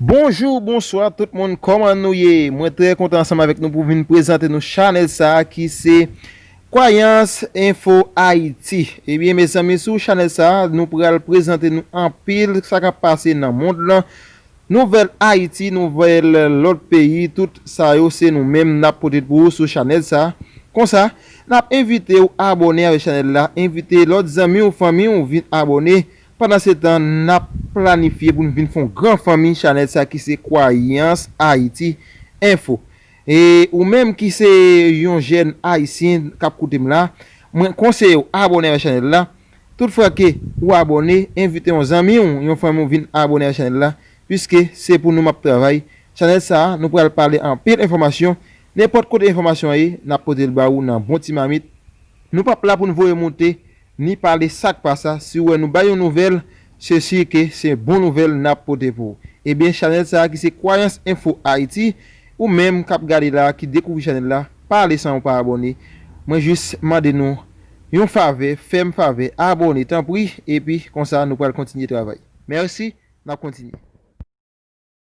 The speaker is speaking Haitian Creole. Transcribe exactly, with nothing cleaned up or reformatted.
Bonjou, bonswa tout moun, kòman nou ye? Mwen trè kontan ansanm avèk nou pou vin prezante nou chanèl sa a ki se Kwayans Enfo Ayiti. Ebyen, mezanmi, sou chanèl sa a, nou pral prezante nou anpil sa k ap pase nan mond lan. Nouvèl Ayiti, nouvèl lòt peyi, tout sa yo se nou menm n ap pote pou ou sou chanèl sa a. Konsa, n ap envite w abòne avèk chanèl la, envite lòt zanmi w, fanmi w vin abòne. Pandan se tan, n ap planifye pou n vin fè yon gran fanmi chanèl sa ki se Kwayans Ayiti Enfo. E ou menm ki se yon jèn ayisyen k ap koute m la, mwen konseye w abòne avèk chanèl la. Toutfwa ke ou abòne, envite yon zanmi w, yon fanmi w vin abòne avèk chanèl la, piske se pou nou m ap travay. Chanèl sa a, nou pral pale anpil enfòmasyon. Nenpòt kote enfòmasyon an ye, n ap pote l ba ou nan bon ti mamit. Nou p ap la pou n voye moute, ni pale sa k pa sa. Si w wè nou bay yon nouvèl, se si ke se bon nouvèl n ap pote pou ou. Ebyen, chanèl sa a ki se Kwayans Enfo Ayiti, ou menm k ap gade la, ki dekouvri chanèl la, pa ale san ou pa abòne. Mwen jis mande nou yon favè, fè m favè, abòne, tanpri, epi konsa nou pral kontinye travay. Mèsi, n ap kontinye.